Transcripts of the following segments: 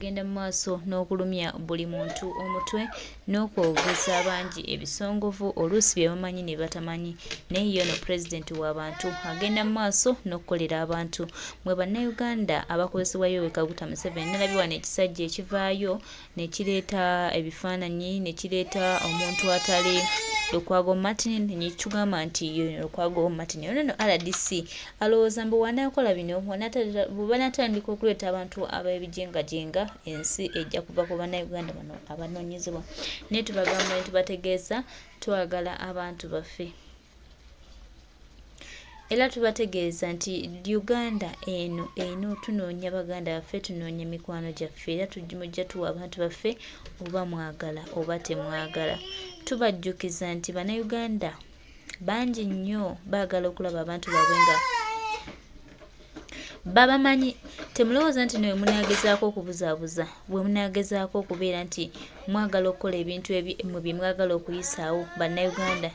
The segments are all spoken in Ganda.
Genda mu maaso n'okulumya buli muntu omutwe n'okwogeza abangi ebisongovu oluusi bye bamanyi ne batamanyi. Naye ye ono Pulezidenti wa bantu agenda mu maaso n'okukolera abantu. Mwe Bannayuganda abakozesebwa Yoweri Kaguta Museveni, nalabye wano ekisajja ekivaayo ne kireeta ebifaananyi ne kireeta omuntu atali Lukwago Martin ne kitugamba nti ye Lukwago Martin. Ono nno rdc Alowooza mbu bw'anaakola bino, bwe banaatandika okuleeta abantu ab'ebijengajenga, ensi ejja kuva ku Bannayuganda bano abanoonyezebwa. Naye tubagamba ne tubategeeza twagala abantu baffe. Era tubategeeza nti Uganda eno eno tunoonya baganda baffe, tunoonya mikwano gyaffe era mujja tuwa abantu baffe oba mwagala oba temwagala. Tubajjukiza nti Bannayuganda bangi nnyo baagala okulaba abantu baabwe nga babamanyi. Temulowooza nti no bwe munaagezaako okubuzaabuza, bwe munaagezaako okubeera nti mwagala okukola ebintu mwe bye mwagala okuyisaawo Bannayuganda.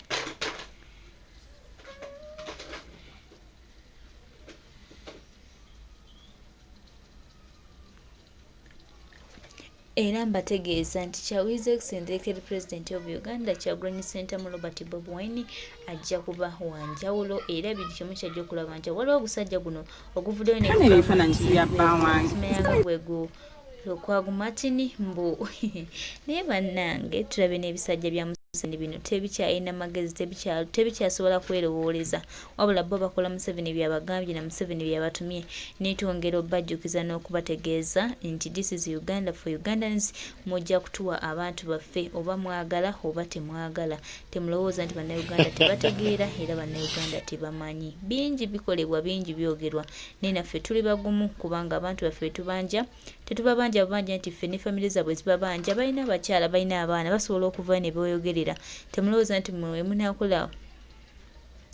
Era mbategeeza nti kya His Excellency Elected President of Uganda Kyagulanyi Ssentamu Robert Bobi Wine ajja kuba wa njawulo era buli kimu kyajja okulaba nti waliwo ogusajja guno oguvuddeyo ne Kano ebifaananyi si bya bba wange. gugamba gwe gu Lukwago Martin mbu naye bannange tulabye n'ebisajja bya Museveni bino tebikyalina magezi tebikyasobola kwerowooleza wabula bo bakola Museveni byabagambye na Museveni byabatumye naye twongera obajjukiza n'okubategeeza nti this is Uganda for Ugandans mujja kutuwa abantu baffe oba mwagala oba temwagala temulowooza nti bannayuganda tebategeera era bannayuganda tebamanyi bingi bikolebwa bingi byogerwa naye naffe tuli bagumu kubanga abantu baffe betubanja Tetubabanja bubanja nti ffe ne family zabwe zibabanja balina abakyala balina abaana basobola okuvayo ne beyogerera temulowooza nti mwe wemunakola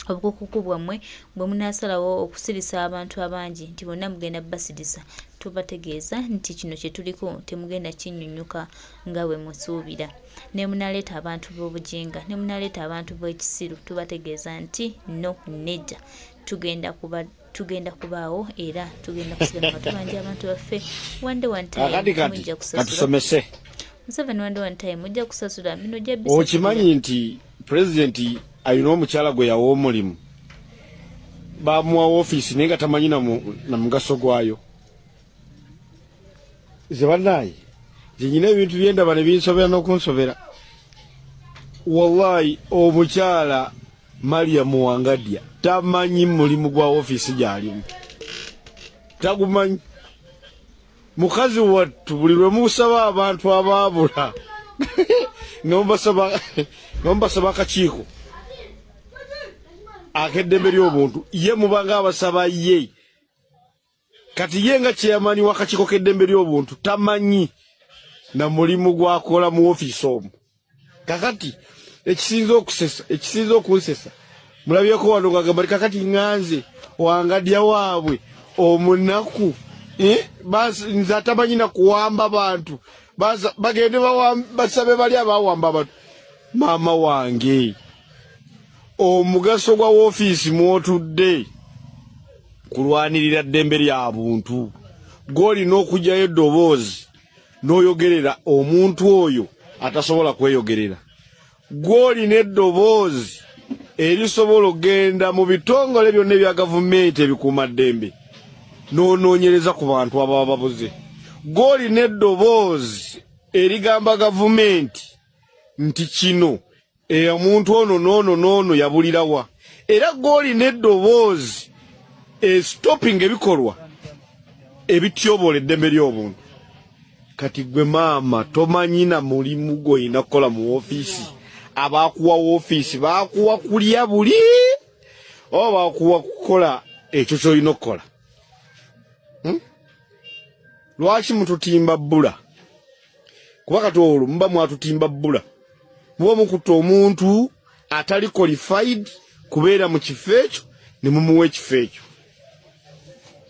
obukukuku bwammwe bwe munasalawo okusirisa abantu abangi nti bonna mugenda basirisa tubategeeza nti kino kyetuliko temugenda kinyunyuka nga bwe musuubira ne munaleeta abantu b'obujinga ne munaleeta abantu b'ekisiru tubategeeza nti no nedda tugenda kuba tugenda kubaawo era tugenda kusigala nga tubanja abantu baffe one day one time Kakati kati mujja kusasula katusomese. Museveni one day one time mujja kusasula bino ojja bisasulira. Okimanyi nti pulezidenti alina omukyala gwe yawa omulimu bamuwa ofiisi naye nga tamanyi na mugaso gwayo. Nze bannaaye nze nyina ebintu byendaba ne binsobera n'okunsobera. Wallahi omukyala Mariam Wangadya tamanyi mulimu gwa ofiisi gyalimu, tagumanyi. Mukazi wattu buli lwe musaba abantu abaabula nga mubasaba akakiiko ak'eddembe ly'obuntu, ye mubanga abasaba ye. Kati ye nga chairman w'akakiiko k'eddembe ly'obuntu tamanyi na mulimu gwakola mu ofiisi omwo. Kakati ekisinza okusesa, ekisinza okunsesa mulabyeko wano ng'agamba nti kakati ŋŋanze Wangadya waabwe omunaku eh, nze atamanyi na kuwamba bantu bagende basabe bali abawamba abantu. Maama wange, omugaso gwa woofiisi mw'otudde kulwanirira ddembe lya buntu, gw'olina okugyayo eddoboozi n'oyogerera omuntu oyo atasobola kweyogerera, gw'olina eddoboozi erisobola okugenda mu bitongole byonna ebya gavumenti ebikuumaddembe n'onoonyereza ku bantu ababa babuze, gw'olina eddoboozi erigamba gavumenti nti kino eh, omuntu ono n'ono n'ono yabulirawa, era gw'olina eddoboozi esitopinga ebikolwa ebityoboola eddembe ly'obuntu. Kati gwe maama tomanyi na mulimu gw'olina kukola mu woofiisi. Abakuwa woofiisi bakuwa kulya buli oba bakuwa kukola ekyo ky'olina okukola? Hmm? Lwaki mututimba bbula? Kuba kati olwo muba mwatutimba bbula, muba mukutta omuntu atali qualified kubeera mu kifo ekyo ne mumuwa ekifo ekyo,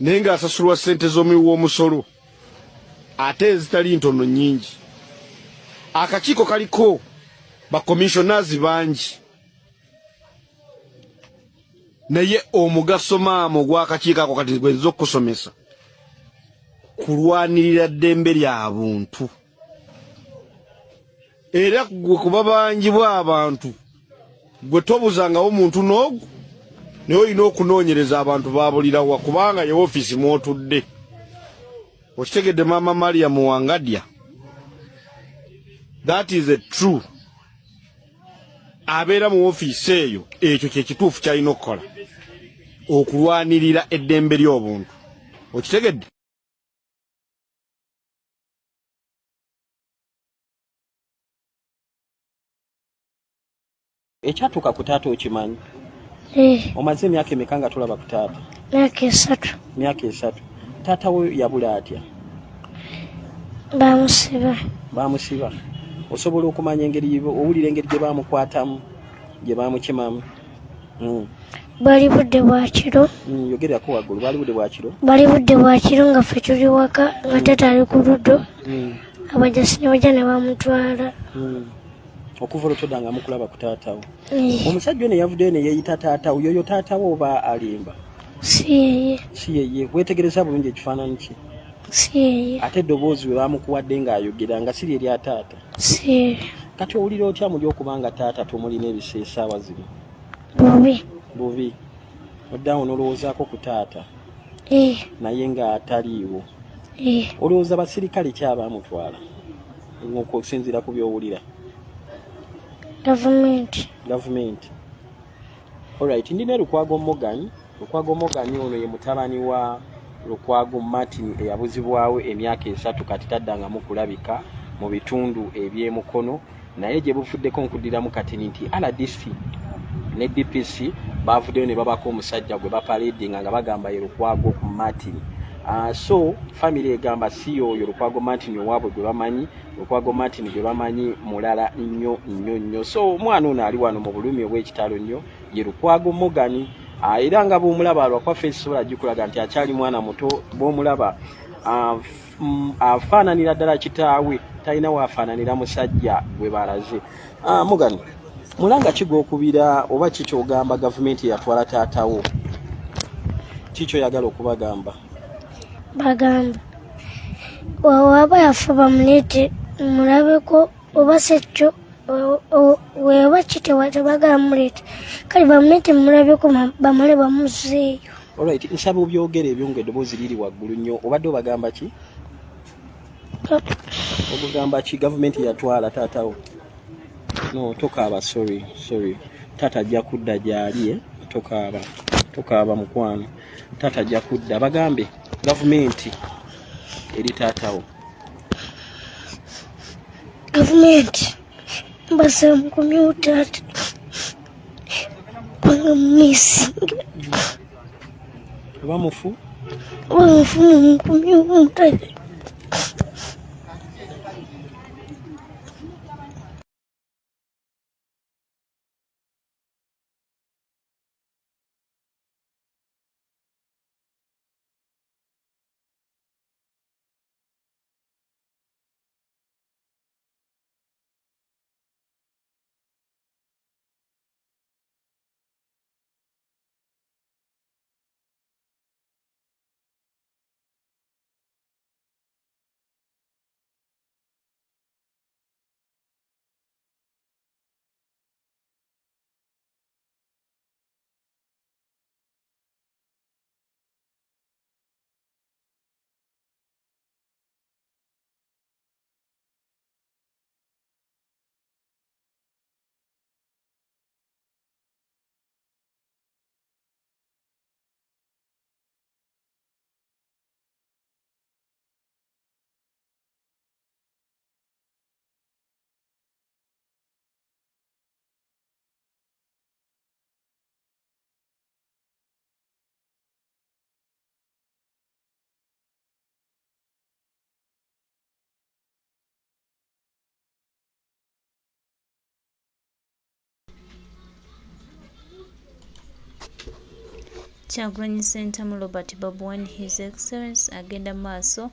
naye ng'asasulwa ssente z'omuwi w'omusolo ate ezitali ntono nnyingi. Akakiiko kaliko bakomishonazi bangi, naye omugaso maama ogw'akakiiko ako kati gwe nza okukusomesa. Kulwanirira ddembe lya buntu. Era gwe kuba bangi bw'abantu gwe tobuzangawo muntu n'ogu, naye olina okunoonyereza abantu babulirawa, kubanga ye ofiisi mw'otudde. Okitegedde, Maama Mariam Wangadya? That is a true. Abeera mu ofiisi eyo, ekyo kyekituufu kyalina okukola, okulwanirira eddembe ly'obuntu. Okitegedde? Ekyatuuka ku taata okimanyi? Eh. Omaze emyaka emeka nga tolaba ku taata? Myaka 3. Myaka 3. Taata we yabula atya? Bamusiba. Bamusiba. Osobola okumanya engeri, owulira engeri gye bamukwatamu, gye bamukimamu? Bwali budde bwa kiro. Yogererako waggulu. Bwali budde bwa kiro. Bwali budde bwa kiro nga ffe tuli waka, nga taata ali ku luddo. Abajasi ne bajja ne bamutwala. Okuva olwo toddangamu kulaba ku taatawo? Omusajja ono yavuddeyo ne yeeyita taatawo, yoyo taatawo oba alimba? Si yeye. Si yeye. Weetegereza bulungi ekifaananyi kye? Si yeye. Ate eddoboozi we baamukuwadde ng'ayogera nga si lye lya taata? Si yeye. Kati owulira otya muli okuba nga taata tomulina ebisa essaawa zino? Bubi. Bubi. Oddawo n'olowoozaako ku taata? Naye nga taliiwo. Olowooza basirikale ki abaamutwala okusinziira ku by'owulira? Gavumenti. Gavumenti. Alright, ndi ne Lukwago Morgan. Lukwago Morgan ono ye mutabani wa Lukwago Martin eyabuzibwawo emyaka 3, kati taddangamu kulabika mu bitundu eby'eMukono. Naye gye buvuddeko nkuddiramu katini nti RDC ne DPC bavuddeyo ne babako omusajja gwe bapaledinga nga bagamba ye Lukwago Martin. So family egamba si yoyo Lukwago Martin owaabwe gwe bamanyi. Lukwago Martin gwe bamanyi mulala nnyo nnyo nnyo. So omwana ono ali wano mu bulumi obw'ekitalo nnyo ye Lukwago Morgan. Era nga bw'omulaba, lwakuba face sobola gikulaga nti akyali mwana muto, bw'omulaba afaananira ddala kitaawe, talina waafaananira musajja gwe balaze. Morgan, mulanga ki gw'okubira oba ki ky'ogamba gavumenti eyatwala taatawo? Ki ky'oyagala okubagamba? Bagamba waba yafa bamuleete mulabeko, oba sekyo weba ki tebagala muleete, kale bamuleete mulabeko, bamale bamuzeeyo. Alright, nsaba obyogere ebyo nga eddoboozi liri waggulu nnyo. Obadde obagamba ki? Ogugamba ki gavumenti yatwala taatawo? No, tokaaba. Sorry, sorry. Taata ajja kudda gyali, eh? Tokaaba, tokaaba mukwano, taata ajja kudda. Bagambe gavumenti eri taatawo. Gavumenti, mbasaba mukomyewo taata kubanga mumisinga. Oba mufu? Oba mufu, mumukomyewo mutabe. Kyagulanyi Ssentamu Robert Bobi Wine, His Excellence, agenda maaso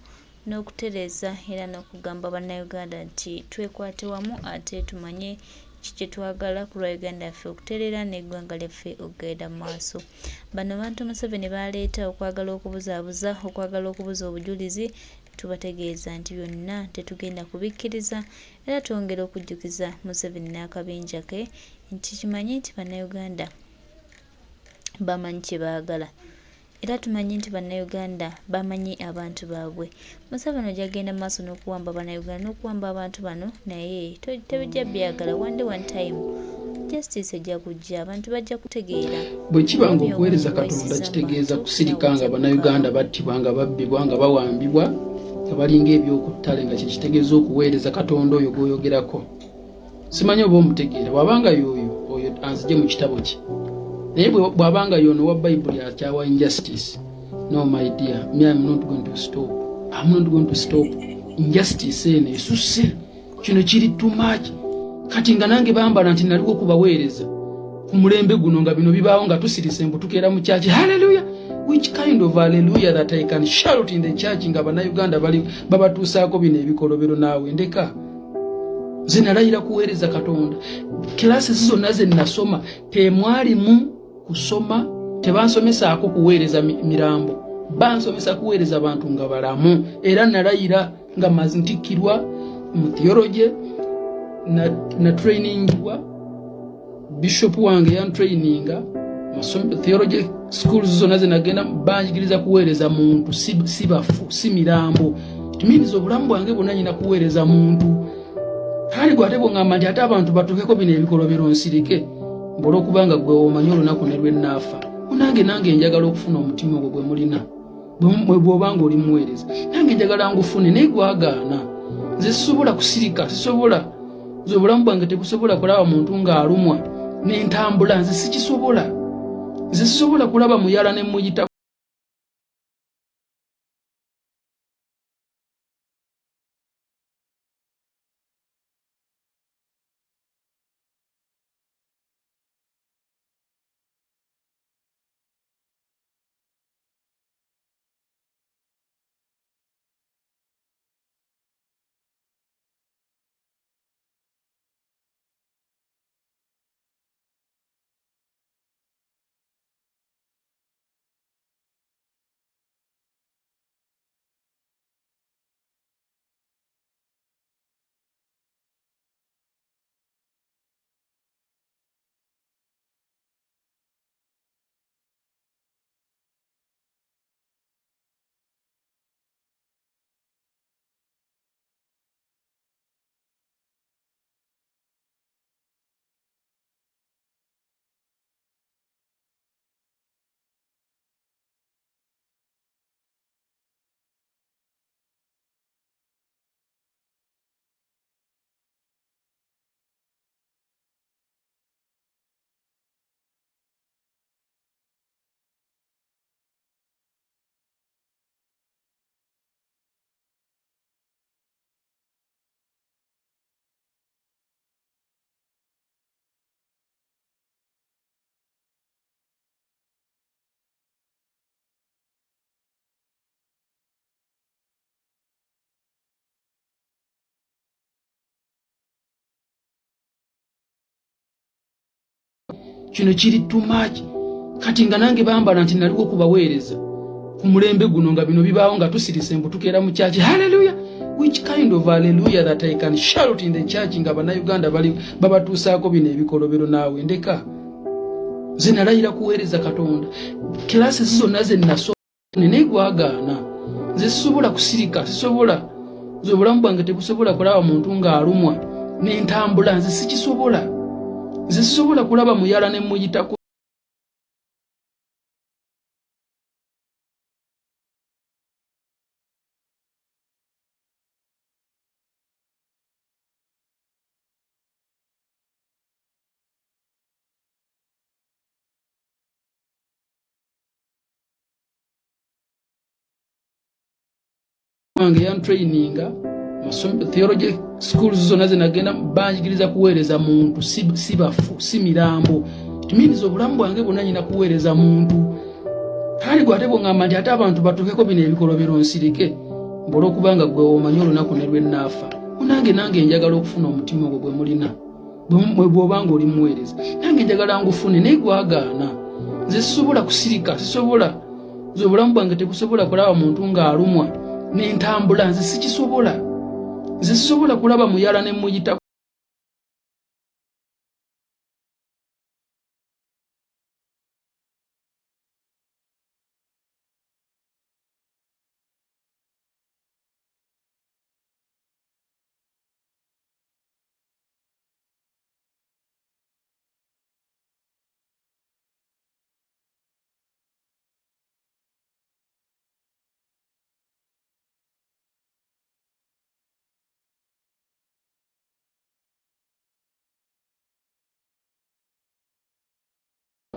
n'okutereeza era n'okugamba Bannayuganda nti twekwate wamu ate tumanye Ki kye twagala ku lwa Uganda yaffe okutereera n'eggwanga lyaffe okugenda mu maaso. Bano bantu Museveni b'aleeta okwagala okubuzaabuza, okwagala okubuza obujulizi, tubategeeza nti byonna tetugenda kubikkiriza era twongera okujjukiza Museveni n'akabinja ke nti kimanye nti Bannayuganda bamanyi kye baagala. Era tumanyi nti Bannayuganda bamanyi abantu baabwe. Museveni ojja kugenda mu maaso n'okuwamba Bannayuganda n'okuwamba abantu bano naye tebijja byagala. One day one time justice ejja kujja abantu bajja kutegeera. Bwe kiba nga okuweereza Katonda kitegeeza kusirika nga Bannayuganda battibwa nga babbibwa nga bawambibwa nga balinga ebyokuttale nga kyekitegeeza okuweereza Katonda oyo gw'oyogerako. Simanyi oba omutegeera bw'abanga y'oyo oyo anzije mu kitabo kye naye bw'abanga y'ono wa Bayibuli akyawa injustice. No my dear, me I'm not going to stop. I'm not going to stop. Injustice eno esusse kino kiri too much. Kati nga nange bambala nti naliwo kubaweereza ku mulembe guno nga bino bibaawo nga tusirise mbu tukeera mu kyaki. Hallelujah. Which kind of hallelujah that I can shout in the church nga bannayuganda bali babatuusaako bino ebikolobero naawe ndeka. Nze nalayira kuweereza Katonda. Classes zonna ze nasoma temwalimu kusoma, tebansomesaako kuweereza mirambo, bansomesa kuweereza bantu nga balamu. Era nalayira nga mazi ntikkirwa mu theology na, na trainingibwa bishop wange yantraininga theology schools zonna zenagenda banjigiriza kuweereza muntu si, si bafu si mirambo. It means obulamu bwange bwonna nyina kuweereza muntu. Kale gwe ate bwongamba nti ate abantu batuukeko bino ebikolobero nsirike olwokubanga gwe omanyi olunaku ne lwe nnaafa. Munange nange njagala okufuna omutima ogwo gwe mulina bw'obanga oli muweereza nange njagala ngufune naye gwagaana. Nze sisobola kusirika, sisobola. Nze obulamu bwange tebusobola kulaba muntu ng'alumwa n'entambula, nze sikisobola. Nze sisobola kulaba muyala ne muyita. Kino kiri too much. Kati nga nange bambala nti naliwo kubaweereza ku mulembe guno nga bino bibaawo nga tusirise mbu tukeera mu kyaki. Hallelujah. Which kind of hallelujah that I can shout in the church nga bannayuganda bali babatuusaako bino ebikolobero naawe ndeka. Nze nalayira kuweereza Katonda. Classes zonna ze nasoma naye gwagaana. Nze sisobola kusirika, sisobola. Nze obulamu bwange tebusobola kulaba muntu ng'alumwa n'entambula, nze sikisobola. Nze sisobola kulaba muyala ne muyitako. Wange yantraininga theology schools zonna zenagenda banjigiriza kuweereza muntu si, si bafu si mirambo. It means obulamu bwange bwonna nyina kuweereza muntu. Kale gwe ate bwongamba nti ate abantu batuukeko bino ebikolobero nsirike olwokubanga gwe omanyi olunaku ne lwe nnaafa. Munange nange njagala okufuna omutima ogwo gwe mulina. Bw'oba nga oli muweereza, nange njagala ngufune, naye gwagaana. Nze sisobola kusirika, sisobola. Nze obulamu bwange tebusobola kulaba muntu ng'alumwa nentambula, nze sikisobola. Nze sisobola kulaba muyala ne muyita.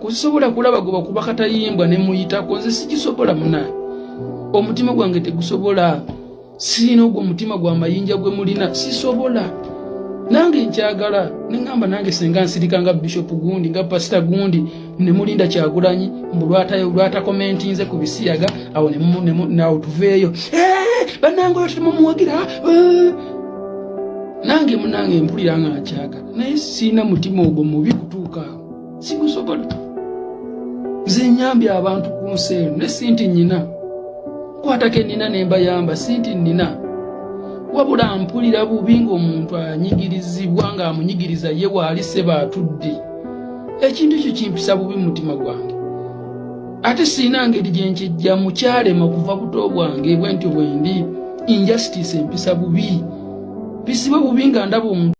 Kusisobola kulaba gwe bakuba katayimbwa ne muyitako, nze sikisobola munaye. Omutima gwange tegusobola, sirina ogwo omutima gwa mayinja gwe mulina, sisobola. Nange nkyagala neŋamba nange senga nsirika nga bishop gundi, nga pasita gundi, ne mulinda Kyagulanyi mbu lwatakomentinze ku bisiyaga, awo awo tuveeyo. Eh, bannange oyo temumuwagira. Eh. Nange munange mpulira nga nkyagala, naye sirina mutima ogwo mubi kutuuka awo, sigusobola. Nze nyambye abantu ku nsi eno, ne si nti nnyina kwatako ennina ne mbayamba, si nti nnina, wabula mpulira bubi ng'omuntu anyigirizibwa, ng'amunyigiriza ye waali seba atudde. Ekintu ekyo kimpisa bubi mu mutima gwange, ate sirina ngeri gye nkijjamu, kyalema kuva buto bwange bwe ntyo bwe ndi. Injustice empisa bubi, mpisibwe bubi nga ndaba omuntu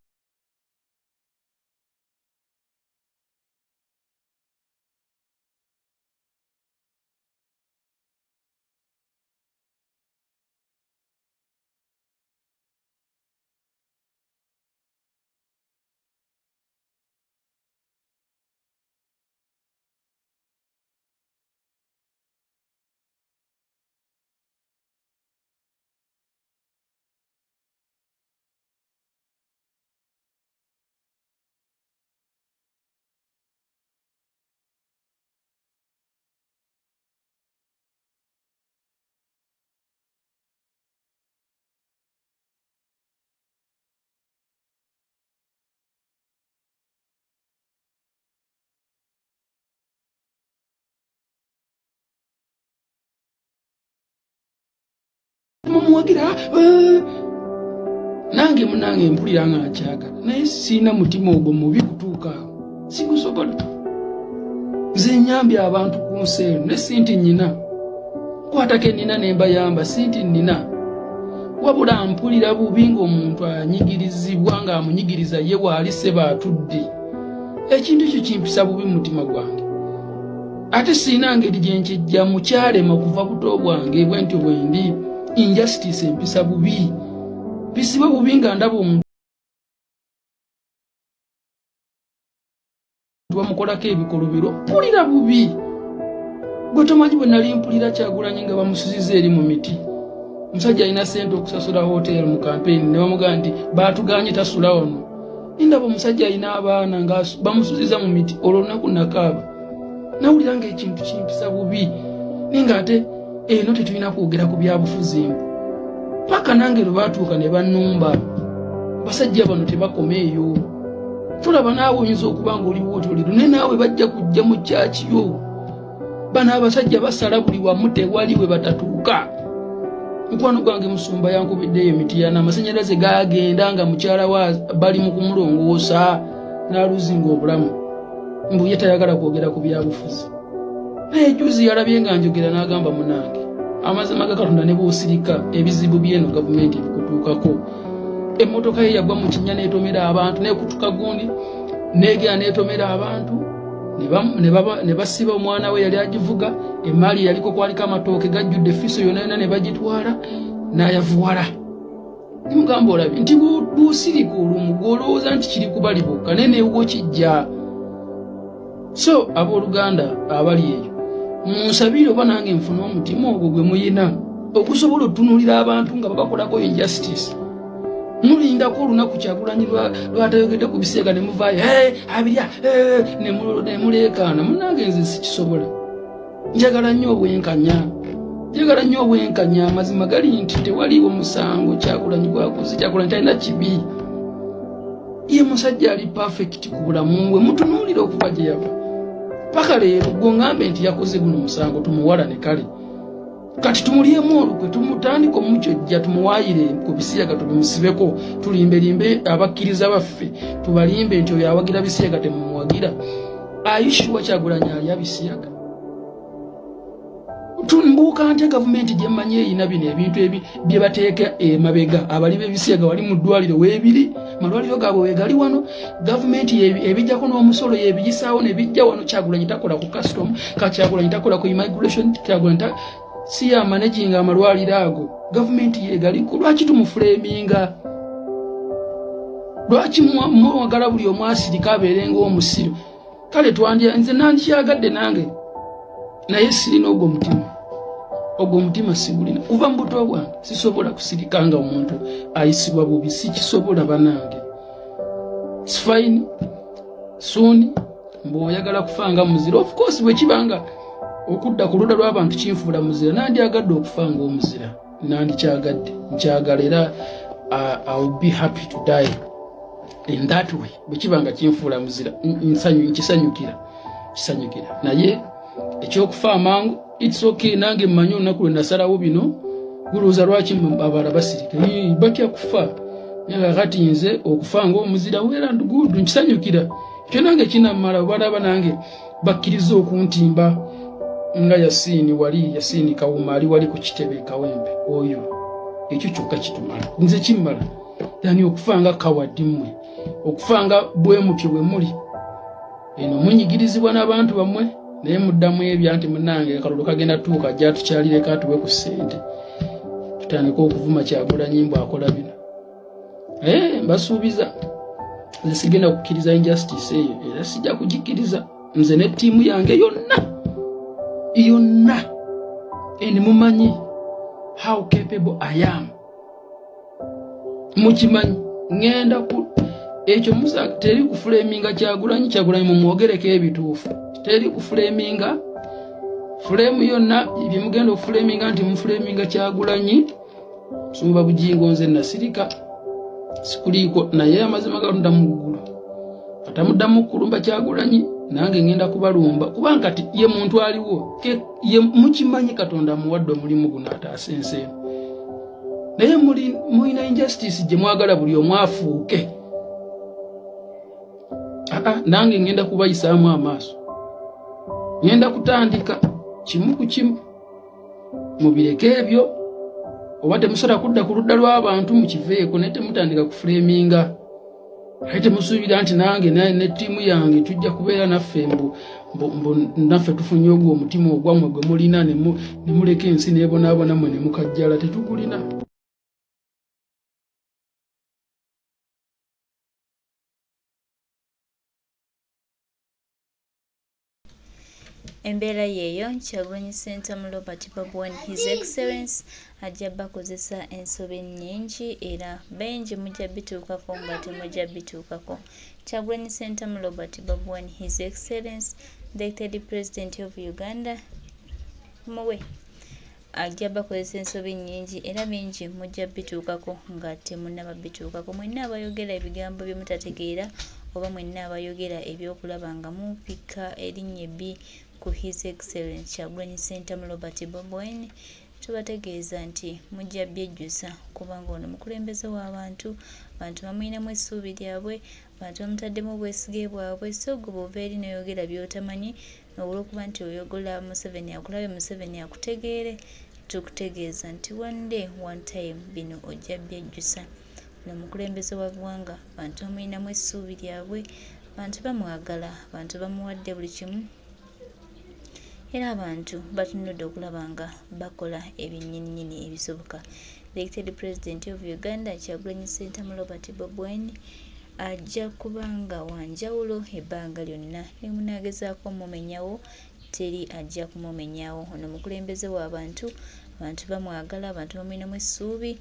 mumuwagira. Eh. Nange munange mpulira nga nkyagala, naye sirina mutima ogwo mubi kutuuka awo, sigusobola. Nze nyambye abantu ku nsi eno, ne si nti nnyina kwatako ennina ne mbayamba, si nti nnina, wabula mpulira bubi ng'omuntu anyigirizibwa, ng'amunyigiriza ye waali seba atudde. Ekintu ekyo kimpisa bubi mu mutima gwange, ate sirina ngeri gye nkijjamu, kyalema kuva buto bwange bwe ntyo bwe ndi. Injustice empisa bubi, mpisibwe bubi nga ndaba omuntu bamukolako ebikolobero, mpulira bubi. Gwe tomanyi bwe nali mpulira Kyagulanyi nga bamusuziza eri mu miti. Omusajja alina sente okusasula hotel mu kampeyini, ne bamugamba nti baatuganye tasula wano. Ndaba omusajja alina abaana nga bamusuziza mu miti. Olwo olunaku nakaaba, nawulira nga ekintu kimpisa bubi, naye nga ate eno tetulina kwogera ku byabufuzi mbu paka nange lwe baatuuka ne bannumba. Basajja bano tebakoma eyo, tulaba naawe oyinza okuba nga oliwo otoliro, naye naawe bajja kujja mu kyaki yo. Bano abasajja basala buli wamu, tewali we batatuuka. Mukwano gwange musumba yankubiddeyo emitiyana, amasanyalaze gagenda nga mukyala wa bali mu kumulongoosa n'aluzinga obulamu, mbu ye tayagala kwogera ku byabufuzi. Naye juzi yalabye nga njogera n'agamba, munange, amazima ga Katonda, ne bw'osirika ebizibu by'eno gavumenti ebikutuukako. Emmotoka ye yagwa mu kinnya n'etomera abantu, n'ekutuka gundi n'egera n'etomera abantu, ne basiba omwana we yali agivuga, emaali yaliko kwaliko amatooke gajjudde fiso yona yona ne bagitwala n'ayavuwala. Nimugamba, olabye nti bw'osirika olumu gw'olowooza nti kiri kubali bokka, naye newuwo kijja. So abooluganda abali eyo, munsabire oba nange nfune omutima ogwo gwe muyina okusobola otunuulira abantu nga babakolako injustice. Mulindako olunaku Kyagulanyi lwatayogedde ku biseega ne muvaayo abirya ne muleekaana. Munange nze sikisobola. Njagala nnyo obwenkanya, njagala nnyo obwenkanya. Amazima gali nti tewaliiwo musango Kyagulanyi gwakoze. Kyagulanyi talina kibi. Ye musajja ali perfect ku bulamu bwe, mutunuulire okuva gye yava paka leero. Gwe ŋŋambe nti yakoze guno musango, tumuwalane. Kale kati tumulyemu olukwe, tumutandika omukyojja, tumuwaayire ku bisiyaga, tubimusibeko, tulimbelimbe abakkiriza baffe, tubalimbe nti oyo awagira bisiyaga, temumuwagira. Ayishuwa Kyagulanyi alya bisiyaga? Tumbuuka ntya gavumenti gyemmanyi eyina bino ebintu bye bateeka emabega? Abali b'ebisiyaga wali mu ddwaliro weebiri, malwaliro gaabwe weegali wano. Gavumenti ebijjako n'omusolo, yebiyisaawo nebijja wano. Kyagulanyi takola ku custom, Kyagulanyi takola ku immigration, Kyagulanyi si yamanaginga amalwaliro ago, gavumenti yegaliko. Lwaki tumuframinga? Lwaki mwagala buli omu asirika abeere ng'omusiru? Kale twandya, nze nandikyagadde nange, naye sirina ogwo mutima. Ogwo omutima sigulina kuva mu buto bwange. Sisobola kusirika nga omuntu ayisibwa bubi, sikisobola banange. Fine, soon mbw'oyagala kufa nga muzira. Of course, bwe kibanga okudda ku ludda lw'abantu kinfuula muzira, nandyagadde okufa nga omuzira, nandikyagadde, nkyagala era I will be happy to die in that way. Bwe kiba nga kinfuula muzira, nkisanyukira, kisanyukira. Naye ekyokufa amangu, it's okay. Nange mmanyi olunaku lwe nasalawo bino. Gulowooza lwaki abalala basirika? Batya kufa. Naye kakati nze okufa ngaomuzira, well and good, nkisanyukira ekyo, nange kinamala. Balaba nange bakkiriza okuntimba nga Yasiini wali, Yasiini Kawuma ali wali ku kitebe Kawempe oyo. Ekyo kyokka kitumala, nze kimmala than okufa nga kawaddi mmwe, okufa nga bwe mutyo bwe muli eno munyigirizibwa n'abantu bammwe. Naye muddamu ebya nti munange akalulu kagenda tuuka, ajja tukyalireko atuwe ku ssente, tutandike okuvuma Kyagulanyi mbu akola bino. Mbasuubiza, nze sigenda kukkiriza injustice eyo, era sijja kugikkiriza, nze ne ttiimu yange yonna yonna. And mumanyi how capable I am, mukimanyi. Ŋŋenda ku ekyo musa, teri kuframinga Kyagulanyi. Kyagulanyi mumwogereko ebituufu, teri kuframinga frame yonna byemugenda okuframinga nti muframinga Kyagulanyi. Sumba Bujingo, nze nasirika, sikuliiko, naye amazima galunda mu ggulu. Atamuddamu kulumba Kyagulanyi, nange ŋŋenda kubalumba, kubanga kati ye muntu aliwo ye mukimanyi. Katonda amuwadde omulimu guno, ataasa ensi eno, naye mulina injustice gye mwagala buli omu afuuke. Aa, nange ŋŋenda kubayisaamu amaaso, ŋŋenda kutandika kimu ku kimu. Mubireke ebyo, oba temusobola kudda ku ludda lw'abantu, mukiveeko, naye temutandika kuframinga. Naye temusuubira nti nange ne ttiimu yange tujja kubeera naffe mbu naffe tufunye ogwo omutima ogwammwe gwe mulina ne muleka ensi n'ebonaabona mmwe ne mukajjala. Tetugulina. Embeera yeeyo. Kyagulanyi Ssentamu Robert Bobi Wine, His Excellence, ajja bakozesa ensobi nnyingi, era bingi mujja bituukako nga temujja bituukako. Kyagulanyi Ssentamu Robert Bobi Wine, His Excellence, the third President of Uganda, muwe ajja bakozesa ensobi nnyingi, era bingi mujja bituukako nga temunnaba bituukako. Mwenna abayogera ebigambo bye mutategeera, oba mwenna abayogera ebyokulaba nga mupika erinnya ebbi ku His Excellence Kyagulanyi Ssentamu Robert Bobi Wine, tubategeeza nti mujja byejjusa, kubanga ono mukulembeze w'abantu. Bantu bamuyinamu essuubi lyabwe, bantu bamutaddemu obwesige bwabwe. So gwe bw'ova eri n'oyogera by'otamanyi olw'okuba nti oyogola Museveni akulabe, Museveni akutegeere, tukutegeeza nti one day, one time, bino ojja byejjusa. Ono mukulembeze wa ggwanga, bantu bamuyinamu essuubi lyabwe, bantu bamwagala, bantu bamuwadde buli kimu, era abantu batunudde okulaba nga bakola ebinnyininyini ebisoboka. Elected President of Uganda Kyagulanyi Ssentamu Robert Bobi Wine ajja kuba nga wanjawulo ebbanga lyonna, ne munaagezaako omumenyawo, teri ajja kumumenyawo. Ono mukulembeze w'abantu, abantu bamwagala, abantu bamuyinamu essuubi.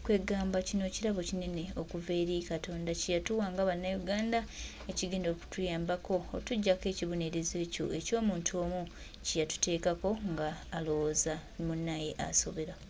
Kwegamba kino kirabo kinene okuva eri Katonda kye yatuwa nga Bannayuganda, ekigenda okutuyambako otuggyako ekibonerezo ekyo eky'omuntu omu kye yatuteekako nga alowooza munnaye asoberwa.